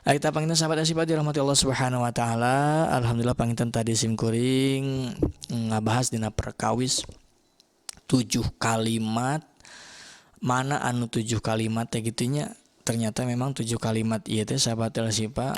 Kita panginten, sahabat Asipa dirahmati Allah Subhanahu wa taala. Alhamdulillah, panginten tadi simkuring ngabahas dina perkawis tujuh kalimat. Mana anu tujuh kalimat teh gitu nya? Ternyata memang tujuh kalimat ieu teh, sahabat Asipa,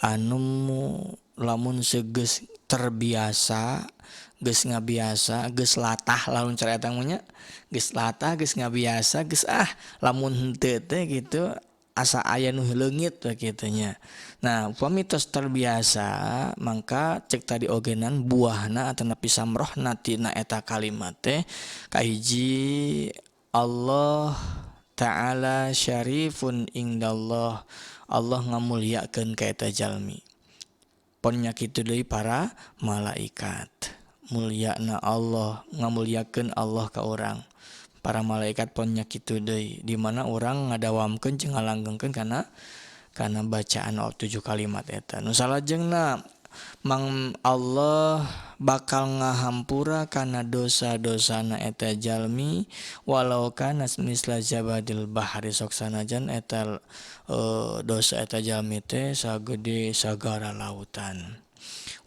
anu lamun seges terbiasa, geus ngabiasa, geus latah, lamun cara eta nya geus latah, geus ngabiasa, geus ah lamun henteu teh gitu asa aya nu leungit kitu nya. Nah, upami tos terbiasa, mangka cek tadi ogenan buahna atanapi samrohna tina eta kalimat teh, kahiji, Allah Ta'ala syarifun indallah, Allah ngamuliakeun ka eta jalmi. Pon nya kitu deui para malaikat, mulyana Allah, ngamuliakeun Allah ka urang, para malaikat pon nya kitu deui, di mana urang ngadawamkeun jeung ngalanggengkeun kana kana bacaan tujuh kalimat eta. Nu salajengna, mang Allah bakal ngahampura kana dosa-dosana eta jalmi walau kana misla zabadil bahri, sok sanajan eta dosa eta jalmi teh sagede sagara lautan.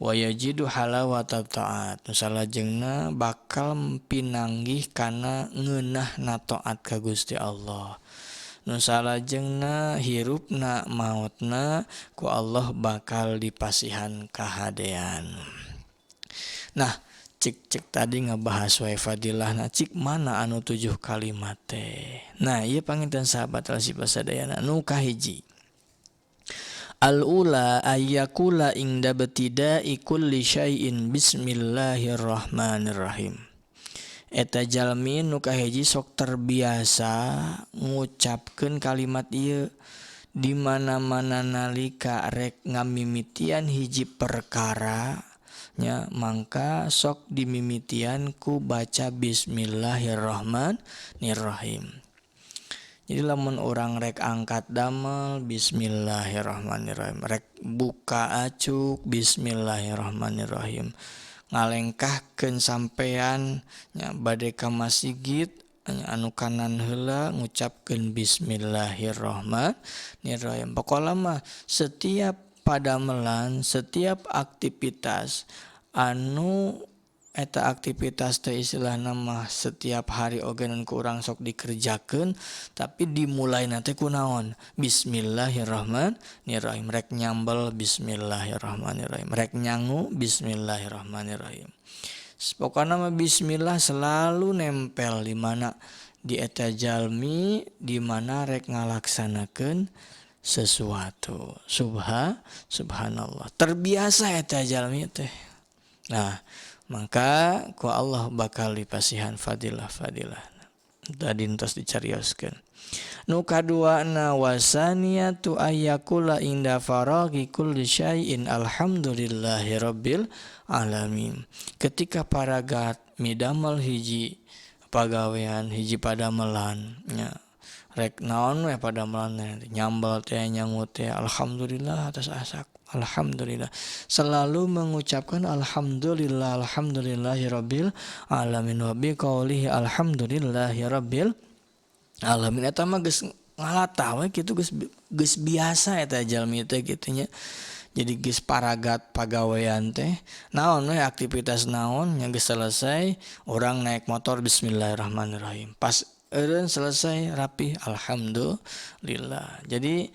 Wa yajidu halawata taat, nu salajengna bakal pinanggih kana ngeunahna taat ka Gusti Allah. Nu salajengna, hirupna mautna ku Allah bakal dipasihan kahadean. Nah, cik cik tadi ngebahas wae fadilah. Nah, cik mana anu tujuh kalimat teh? Nah, ieu panginten, sahabat Al-Syifa sadayana, nu kahiji, Al-ula ayyakula inda ibtida'i kulli syai'in bismillahirrahmanirrahim. Eta jalmi nu kahiji sok terbiasa ngucapkeun kalimat ieu di mana-mana nalika rek ngamimitian hiji perkara nya, mangka sok dimimitian ku baca bismillahirrahmanirrahim. Jadi lamun urang rek angkat damel, bismillahirrahmanirrahim, rek buka acuk, bismillahirrahmanirrahim, ngalengkahkeun sampean nya bade ka masjid anu kanan heula ngucapkeun bismillahirrahmanirrahim. Pokokna mah setiap padamelan, setiap aktivitas anu eta aktivitas teh istilahna mah setiap hari oge ku urang sok dikerjakeun, tapi dimulai nanti ku naon? Bismillahirrahmanirrahim. Rek nyambel, bismillahirrahmanirrahim, rek nyangu, bismillahirrahmanirrahim. Pokoknya mah bismillah selalu nempel di mana di eta jalmi di mana rek ngalaksanakeun sesuatu. Subhanallah, terbiasa eta jalmi teh. Nah, maka ku Allah bakal dipasihan fadilah-fadilah tadi entos dicarioskeun. Nu kaduana, wasaniyatu ayyakula inda faraghi kulli syai'in alhamdulillahirabbil alamin. Ketika paragat midamel hiji pagawean, hiji padamelan nya, rek naon we padamelan, nyambel teh, nyangu teh, alhamdulillah atas asak, alhamdulillah, selalu mengucapkan alhamdulillah, alhamdulillahirabbil alamin, wa bi qaulihi alhamdulillahirabbil alamin. Eta mah geus ngalatah we kitu, geus geus biasa eta jalmi teh kitu nya. Jadi geus paragat pagawean teh naon we, aktivitas naon nya, geus selesai orang naik motor, bismillahirrahmanirrahim, pas eureun selesai rapi, alhamdulillah. Jadi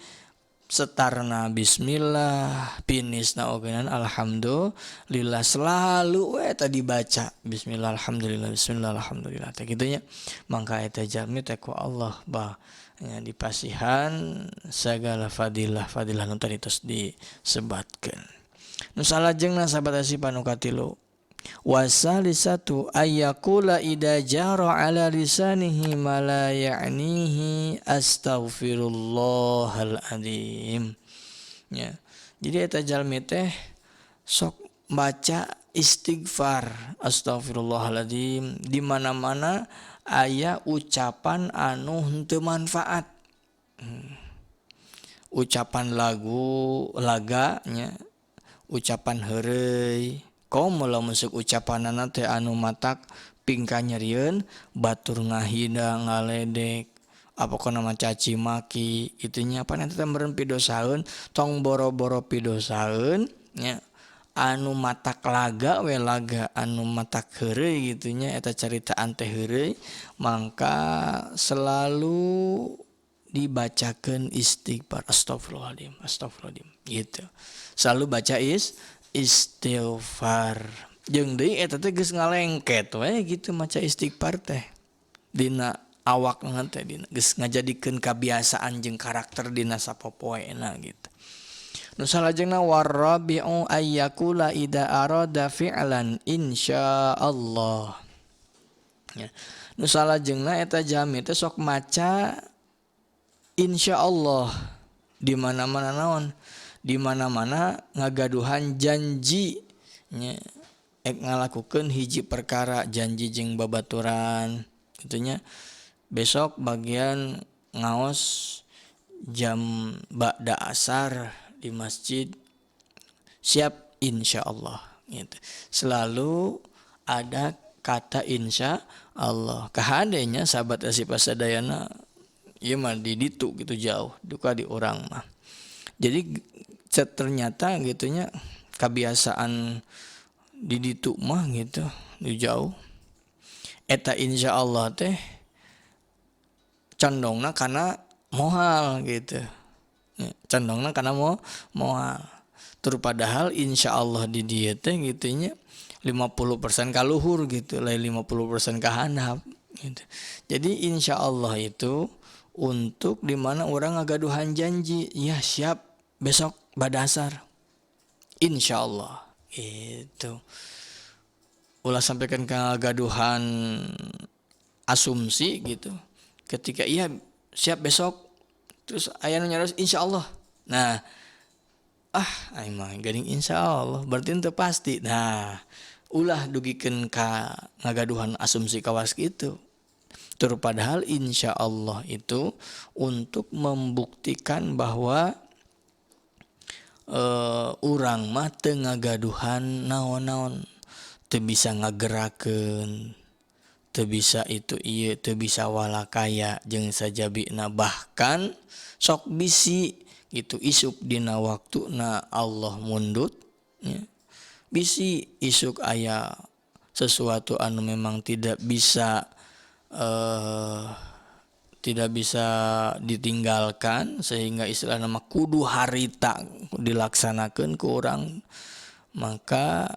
setarna bismillah, finisna ogenan alhamdulillah, selalu we tadi baca bismillah alhamdulillah, bismillah alhamdulillah teh kitu nya. Mangka eta jalmi teh ku Allah bah nya dipasihan segala fadilah fadilah nu tadi tos disebatkeun. Nu salajengna, sahabat Asipa, nu katilu, wasalisatu ayyakula idza jara ala lisanihi ma la ya'nihi astaghfirullahal azim ya. Jadi eta jalmi teh sok baca istighfar astagfirullahaladzim di mana-mana aya ucapan anu henteu manfaat, Ucapan lagu laga nya, ucapan heureuy, komo lamun masuk ucapanana teh anu matak pingkanyerieun batur, ngahina, ngaledek. Pokona mah caci maki kitu nya pan eta teh meureun pidosaeun tong boro-boro pidosaeun nya anu matak laga we laga anu matak heureuy kitu nya eta caritaan teh heureuy mangka selalu dibacakeun istighfar astaghfirullahaladzim astaghfirullahaladzim gitu selalu baca istighfar jeung deui eta teh geus ngalengket we gitu maca istighfar teh dina awakna teh dina geus ngajadikeun kabiasaan jeung karakter dina sapopoena gitu. Nu salajengna warrabi'u ayyakula idza arada fi'lan insyaallah. Ya. Nu salajengna eta jalmi teh sok maca insyaallah di mana-mana naon, di mana-mana ngagaduhan janji nya ek ngalakukeun hiji perkara janji jeung babaturan kitu nya. Besok bagian ngaos jam ba'da asar di masjid siap insyaallah gitu. Selalu ada kata insyaallah. Kahadenya sahabat asipasadayana ieu mah di ditu gitu jauh duka di urang mah. Jadi ternyata gitunya kebiasaan di ditu mah gitu di jauh eta insyaallah teh condongna kana moal gitu. Condongna kana moal. Tur padahal insyaallah di dieu teh gitu nya 50% ka luhur gitu, lain 50% ka handap gitu. Jadi insyaallah itu untuk di mana orang ngagaduhan janji, ya siap besok badasar. Insyaallah itu. Ulah sampaikan kagaduhan asumsi gitu. Ketika iya siap besok terus aya nu nyaros insyaallah. Nah, aing mah geuning insyaallah berarti teu pasti. Nah, ulah dugikeun ka ngagaduhan asumsi kawas kitu. Tur padahal insyaallah itu untuk membuktikan bahwa urang mah teu ngagaduhan naon-naon, teu bisa ngagerakeun, teu bisa itu ieu, teu bisa walakaya jeung sajabina bahkan sok bisi gitu isuk dina waktuna Allah mundut nya. Bisi isuk aya sesuatu anu memang tidak bisa ditinggalkan sehingga istilah nama kudu harita dilaksanakeun ku urang, maka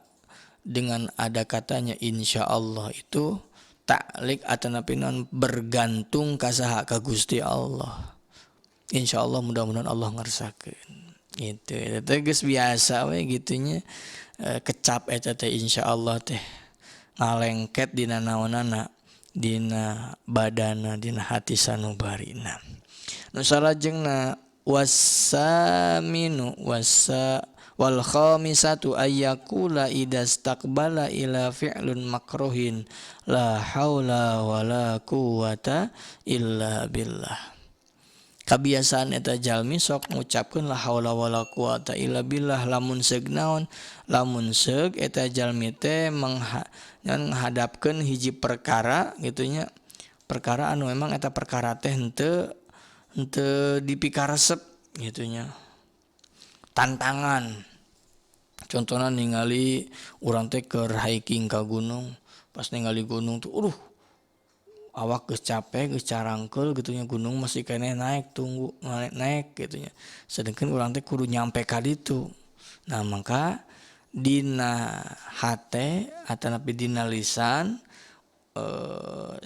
dengan ada katanya insyaallah itu taklik atanapi non bergantung ka saha ka Gusti Allah. Insyaallah mudah-mudahan Allah ngersakeun gitu. Eta geus biasa we gitunya kecap eta teh insyaallah teh ngalengket dina naonana dina badana dina hati sanubarina. Nu salajengna wasaminu wasa wal khamisatu ayyakula idza istaqbala ila fi'lun makruhin la haula wala quwata illa billah. Kabiasaan eta jalmi sok ngucapkeun la haula wala quwata illa billah lamun seug naon, lamun seug eta jalmi teh menghadapkeun hiji perkara gitu nya, perkara anu memang eta perkara teh henteu dipikaresep gitu nya, tantangan. Contohna ningali urang teh keur hiking ka gunung, pas ningali gunung tuh awak geus capek geus carangkeul gitu nya, gunung masih keneh naik tunggu naik gitu nya, sedangkan urang teh kudu nyampe ka ditu. Nah maka dina hate atanapi dina lisan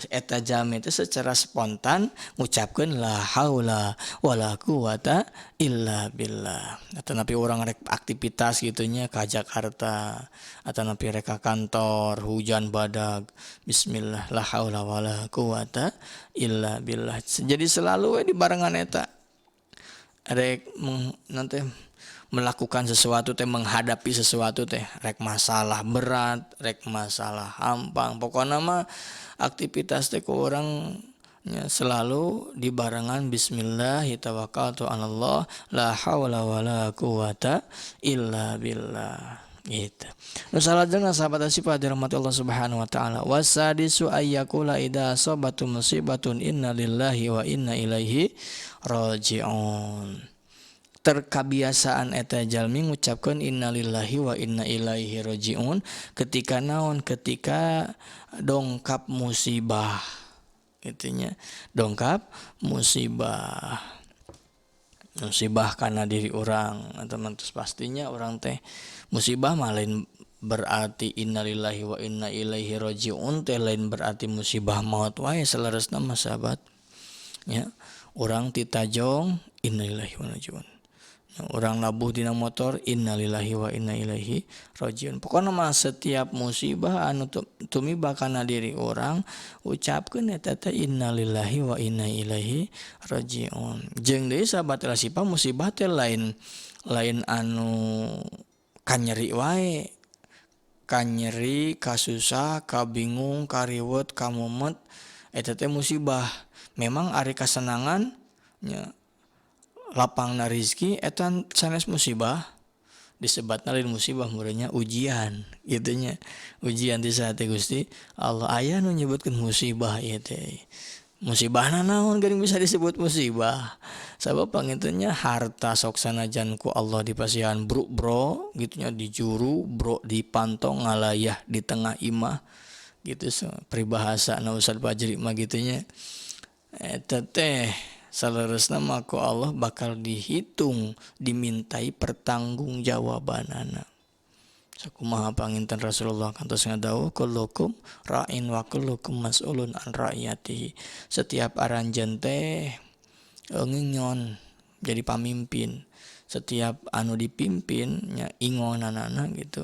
eta jalmi teh secara spontan ngucapkeun la haula wala quwata illa billah. Atanapi urang rek aktivitas gitu nya ka Jakarta atanapi rek ka kantor hujan badag, bismillah la haula wala quwata illa billah. Jadi selalu we dibarengan eta rek nanti melakukan sesuatu teh, menghadapi sesuatu teh, rek masalah berat, rek masalah hampang, pokokna mah aktivitas teh ku urang nya selalu dibarengan bismillah tawakkaltu 'alallah la haula wala quwata illa billah. Gitu. Nu salajengna sahabat sifat dirahmati Allah Subhanahu wa taala, wasadisu ayyakula idza asabatu musibatun inna lillahi wa inna ilaihi rajiun. Terkabiasaan eta jalmi ngucapkeun innalillahi wa inna ilaihi rajiun ketika naon, ketika dongkap musibah gitunya, dongkap musibah, musibah karena diri orang teman. Terus pastinya orang teh musibah mah lain berarti innalillahi wa inna ilaihi rajiun teh lain berarti musibah maut wae saleresna mah sahabat ya. Urang titajong innalillahi wa inna ilaihi rajiun, urang labuh dina motor innalillahi wa inna ilaihi rajiun. Pokona mah setiap musibah anu tumiba kana diri urang ucapkeun eta teh innalillahi wa inna ilaihi rajiun. Jeung deui sahabat rasipa, musibah teh lain lain anu kanyeri wae, kanyeri, kasusah, kabingung, kariwet, kamumet eta teh musibah. Memang ari kasenangan nya, lapangna rizki eta sanes musibah, disebatna lain musibah meureun nya, ujian gitu nya, ujian ti saha teh Gusti Allah. Aya nu nyebutkeun musibah ieu teh, musibahna naon geuning bisa disebut musibah? Sabab panginten nya harta sok sanajan ku Allah dipasihan bro bro gitu nya, di juru bro, di pantong ngalayah di tengah imah gitu, so, peribahasa na Ustad Fajri mah gitu nya. Eta teh saleresna mah ku Allah bakal dihitung, dimintai pertanggungjawabanana. Sakumaha panginten Rasulullah kantos ngadawuh, kullukum ra'in wa kullukum mas'ulun an ra'iyatihi. Setiap aranjeun teh ngingon jadi pamimpin, setiap anu dipimpin nya ingonanana gitu.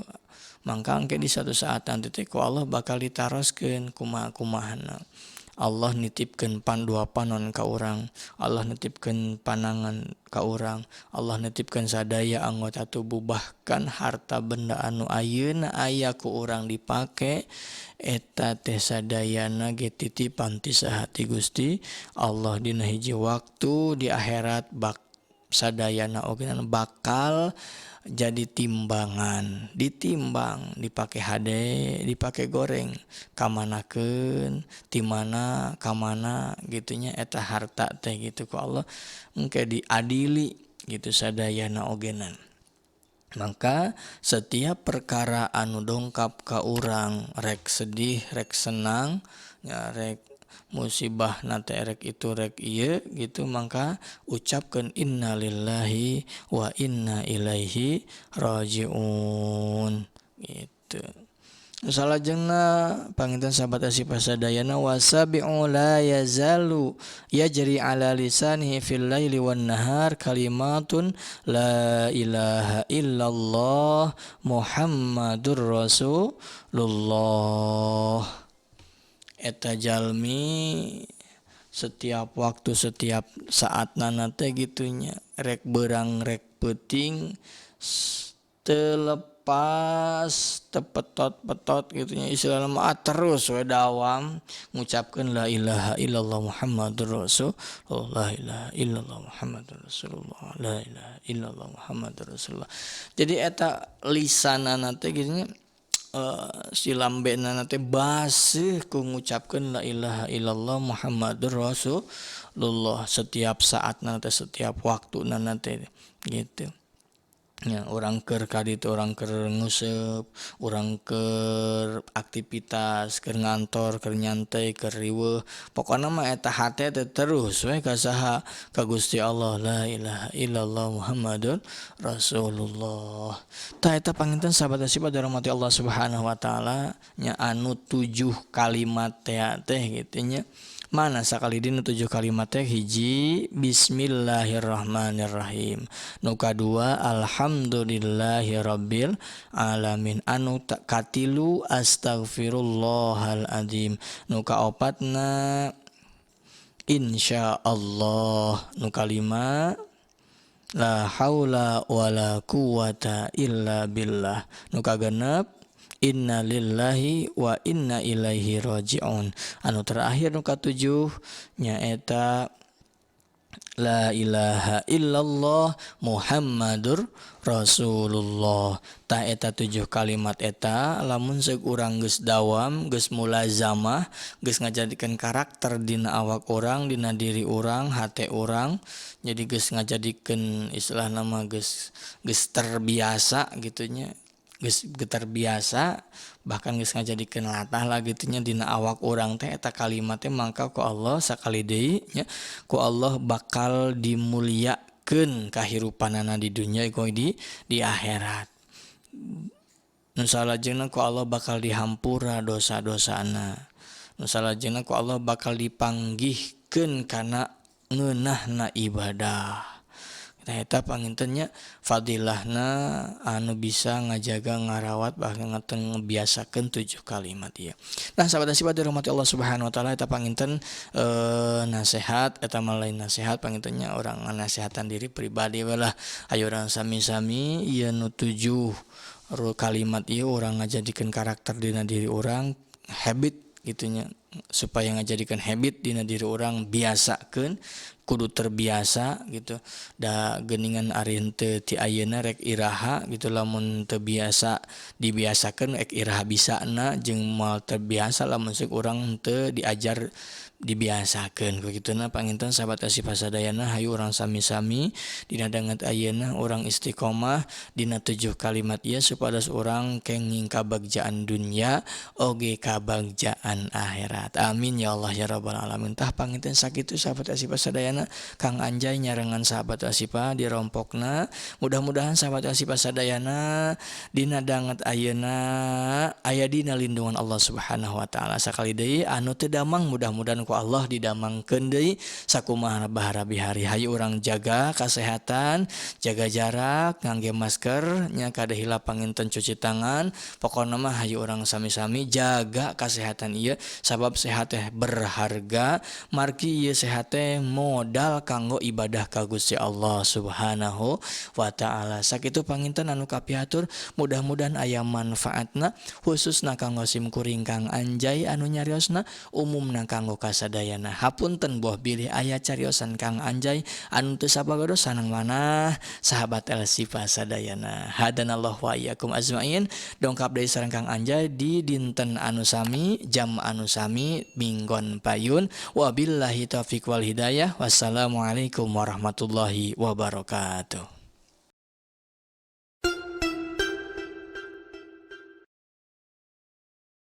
Mangka engke di suatu saat nanti teh ku Allah bakal ditaroskeun kumaha-kumahana Allah nitipkeun dua panon ka urang, Allah nitipkeun panangan ka urang, Allah nitipkeun sadaya anggota tubuh, bahkan harta benda anu ayeuna aya ku urang dipake eta teh sadayana ge titipan ti saha? Ti Gusti Allah. Dina hiji waktu di akhirat bak sadayana oge bakal jadi timbangan, ditimbang, dipake hade, dipake goreng, kamanakeun, ti mana ka mana gitu nya eta harta teh gitu. Ku Allah engke diadili gitu sadayana ogenan. Maka setiap perkara anu dongkap ka urang, rek sedih rek senang nya, rek musibah nate rek itu rek ieu gitu, mangka ucapkeun innalillahi wa inna ilaihi rajiun gitu. Salajengna panginten sahabat asif sadayana, wasabi'u la yazalu yajri ala lisanihi fil laili wan nahar kalimatun la ilaha illallah Muhammadur Rasulullah. Eta jalmi setiap waktu, setiap saat nana teh gitunya, rek berang rek peuting teu lepas, tepetot-petot gitunya istilahna mah, terus we dawam ngucapkeun la ilaha illallah Muhammadur Rasulullah, la ilaha illallah Muhammadur Rasulullah, la ilaha illallah Muhammadur Rasulullah. Jadi eta lisanana teh gitunya, si lambena teh baseuh ku ngucapkeun la ilaha illallah Muhammadur Rasulullah setiap saat teh, setiap waktu teh gitu ya. Urang keur ka ditu, urang keur nguseup, urang keur aktivitas, keur ngantor, keur nyantai, keur riweuh, pokona mah eta hate teh terus we ka saha? Ka Gusti Allah, la ilaha illallah Muhammadur Rasulullah. Tah, eta panginten sahabat sifat dirahmati Allah Subhanahu wa taala nya, anu tujuh kalimat teh teh gitu nya. Mana sakali dina tujuh kalimat teh? Hiji, bismillahirrahmanirrahim. Nu kadua, alhamdulillahirabbil alamin. Anu katilu, astagfirullahaladzim. Nu kaopatna, insyaallah. Nu kalima, la haula wala quwata illa billah. Nu kagenep, inna lillahi wa inna ilaihi rajiun. Anu terakhir nu katujuh nyaeta La ilaha illallah Muhammadur Rasulullah. Tah eta 7 kalimat eta lamun seuk urang geus dawam, geus mulazamah, geus ngajadikeun karakter dina awak urang, dina diri urang, hate urang, jadi geus ngajadikeun istilahna mah geus terbiasa gitu nya, geus terbiasa bahkan geus ngajadikeun latah lah gitu nya dina awak urang teh eta kalimat teh, mangka ku Allah sakali deui nya ku Allah bakal dimuliakeun kahirupanana di dunya di akhirat. Nu salajengna ku Allah bakal dihampura dosa-dosana. Nu salajengna ku Allah bakal dipanggihkeun kana ngeunahna ibadah. Nah eta pangintennya fadilahna anu bisa ngajaga ngarawat bahkan ngebiasakeun 7 kalimat ieu. Nah sahabat sifat dirahmati Allah Subhanahu wa taala, eta panginten nasihat eta mah lain nasihat pangintennya urang ngasehatan diri pribadi we lah. Ayo urang sami-sami ieu nu 7 kalimat ieu urang ngajadikeun karakter dina diri urang, habit gitunya, supaya ngajadikeun habit dina diri urang, biasakeun, kudu terbiasa gitu. Da geuningan ari henteu ti ayeuna rek iraha gitu, lamun teu biasa dibiasakeun rek iraha bisana jeung moal terbiasa lamun seuk urang henteu diajar dibiasakeun. Kukituna panginten sahabat Asifa sadayana, hayu urang sami-sami dina danget ayeuna urang istiqomah dina 7 kalimat ieu supados urang kenging kabagjaan dunya oge kabagjaan akhirat. Amin ya Allah ya rabbal alamin. Tah panginten sakitu sahabat Asifa sadayana, Kang Anjay nyarengan sahabat Asifa di rompokna. Mudah-mudahan sahabat Asifa sadayana dina danget ayeuna aya dina lindungan Allah Subhanahu wa taala. Sakali deui anu teu damang mudah-mudahan ku Allah didamangkeun deui sakumaha bahara bihari. Hayu urang jaga kesehatan, jaga jarak, ngangge masker nya, kada hilap panginten cuci tangan. Pokona mah hayu urang sami-sami jaga kesehatan ieu, sabab sehat teh berharga, margi ieu sehat teh modal kanggo ibadah ka Gusti Allah Subhanahu wa taala. Sakitu panginten anu kapihatur, mudah-mudahan aya manfaatna khususna kanggo sim kuring Kang Anjay anu nyariosna, umumna kanggo kasadayana. Hapunten boh bilih aya cariosan Kang Anjay anu teu sabagodo sanang manah sahabat El Sifa sadayana. Hadanallahu wa iyyakum ajmain. Dongkap deui sareng Kang Anjay di dinten anu sami, jam anu sami, minggon payun. Wabillahi taufiq wal hidayah. Wassalamualaikum warahmatullahi wabarakatuh.